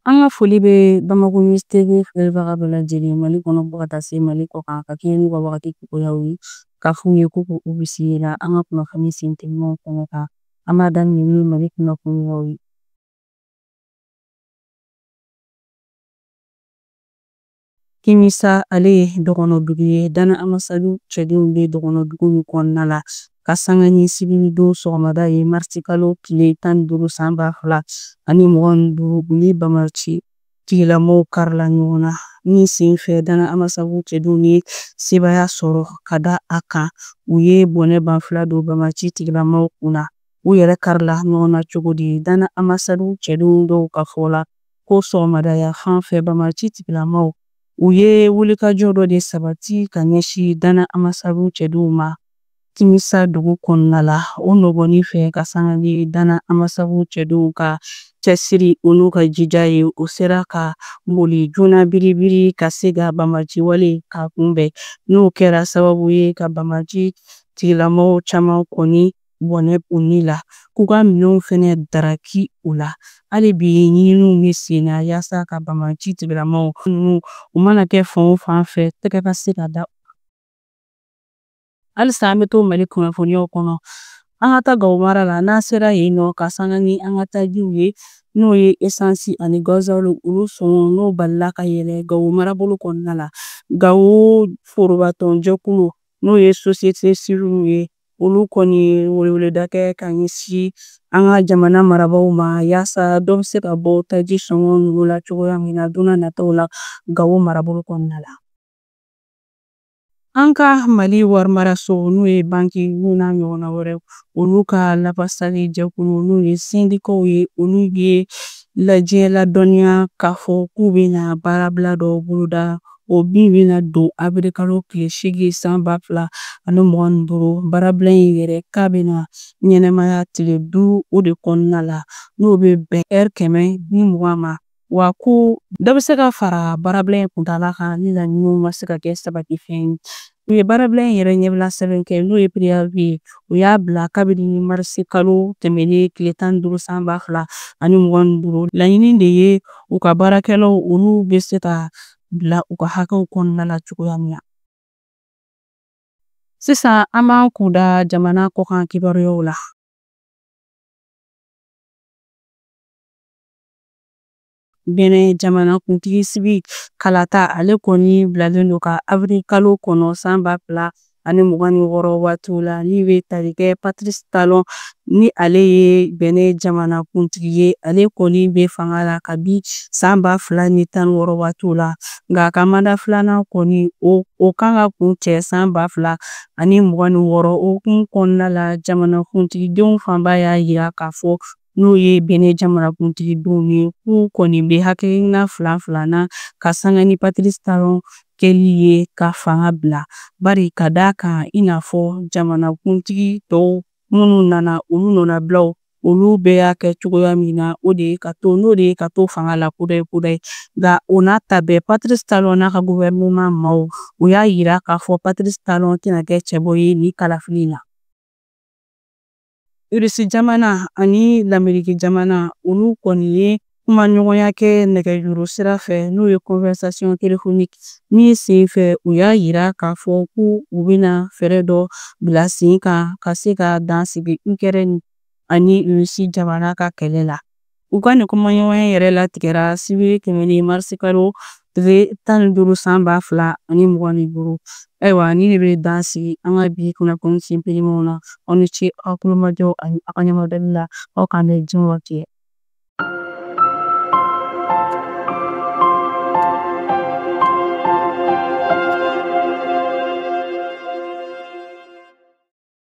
An ka foli bɛ Bamako News TV filɛbaga bɛɛ lajɛlen Mali kɔnɔ fo ka taa se Mali kɔ kan ka kɛɲɛ n'u ka wagati cogoyaw ye k'a f'u ye ko k'u bisimila an ka kunnafoni sen telimanw kɛnɛ kan. An b'a daminɛ ni Mali kunnafoniyaw ye. Timisa ale ye dɔgɔnɔdugu ye Dana Amasadu cɛdenw bɛ dɔgɔnɔdugu min kɔnɔna la ka sanga ni sibiridon sɔgɔmada ye marisikalo tile 15 san 2025 u ni banbaanci tigilamɔgɔw karila ɲɔgɔn na min senfɛ Dana Amasagu cɛdenw ye sebaaya sɔrɔ ka da a kan u ye bɔnɛ banfula don banbaanci tigilamɔgɔw kun na. U yɛrɛ karila ɲɔgɔn na cogo di? Dana Amasadu cɛdenw dɔw ka fɔ la ko sɔgɔmada yanfan fɛ banbaanci tigilamɔgɔw u ye wulikajɔ dɔ de sabati ka ɲɛsin Dana Amasadu cɛdenw ma Timisa dugu kɔnɔna la. O nɔbɔli fɛ ka sanga ni Dana Amasagu cɛdenw ka cɛsiri u n'u ka jija ye, u sera ka boli joona biribiri ka se ka banbaanci wale k'a kunbɛn, n'o kɛra sababu ye ka banbaanci tigilamɔgɔw caman kɔni bɔnɛ u ni la, k'u ka minɛnw fɛnɛ daraki u la. Hali bi ɲininiw bɛ sen na yaasa ka banbaanci tigilamɔgɔw ninnu, u mana kɛ fan o fan fɛ, tɛgɛ ka se ka da. Halisa an bɛ to Mali kunnafoniyaw kɔnɔ. An ka taa Gawo mara la, n'an sera yen nɔ ka sanga ni an ka tajiw ye, n'o ye esansi ani gazuwali, olu sɔngɔ n'o balila ka yɛlɛ Gawo marabolo kɔnɔna la. Gawo forobatɔnjɛkulu, n'o ye société civile ye, olu kɔni ye weleweleda kɛ ka ɲɛsin an ka jamana marabaaw ma yaasa dɔ bɛ se ka bɔ taji sɔngɔ ninnu la cogoya min na don nataw la Gawo marabolo kɔnɔna la. An ka Mali warimaraso, n'o ye banki n'u n'a ɲɔgɔnna wɛrɛw, olu ka lafasali jɛkulu, n'o ye sendikaw ye, olu ye lajɛ ladɔnniya k'a fɔ k'u bɛna baarabila dɔ boloda, o min bɛna don awirilikalo tile 8 san 2025. Baarabila in yɛrɛ k'a bɛna ɲɛnamaya tile 5 o de kɔnɔna la, n'o bɛ bɛn ɛri 120 ma, wa ko dɔ bɛ se ka fara baarabila in kuntaala kan ni laɲiniw ma se ka kɛ sabatifɛn ye. U ye baarabila in yɛrɛ ɲɛbila sɛbɛn kɛ, n'o ye préavis ye, u y'a bila kabini marisi kalo tɛmɛnen tile 15 san 2025. Laɲini de ye u ka baarakɛlaw olu bɛ se ka bila u ka hakɛw kɔnɔna la cogoya min na. Sisan an b'an kun da jamana kɔkan kibaruyaw la. Benin jamanakuntigi sigi kalata, ale kɔni bilalen don ka avril kalo kɔnɔ san 2026 waatiw la, min bɛ tali kɛ Patrice Talon, ni ale ye Benin jamanakuntigi ye. Ale kɔni bɛ fanga la kabi san 2016 waatiw la, nka a ka manda filanan kɔni o kan ka kuncɛ san 2026 hukumu kɔnɔna la. Jamanakuntigidenw fanba y'a jira k'a fɔ, n'o ye Benin jamanakuntigidenw ye, k'u kɔni bɛ hakilina fila fila na ka sanga ni Patrice Talon kɛli ye ka fanga bila, bari ka d'a kan i n'a fɔ jamanakuntigi tɔw minnu nana olu nɔnabilaw, olu bɛɛ y'a kɛ cogoya min na, o de ye ka to n'o de ye ka to fanga la kudayi kudayi. Nka o n'a ta bɛɛ, Patrice Talon n'a ka gouvernement maaw, u y'a jira k'a fɔ Patrice Talon tɛna kɛ cɛbɔ ye nin kalafili in na. Irisi jamana ani Lameriki jamana, olu kɔni ye kumaɲɔgɔnya kɛ nɛgɛjuru sira fɛ, n'o ye conversation téléphonique, min senfɛ u y'a jira k'a fɔ k'u bɛna fɛɛrɛ dɔ bila sen kan ka se ka dan sigi Ukraine ani Irisi jamana ka kɛlɛ la. U ka nin kumaɲɔgɔnya yɛrɛ latigɛra sibiri tɛmɛnen marisikalo tile 15 san 2025. Ayiwa, nin de bɛ dan sigi an ka bi kunnafoni sentelimanw na. Aw ni ce aw tulomajɔ ani aw ka ɲɛmadali la. Aw k'an bɛn diɲɛ waati.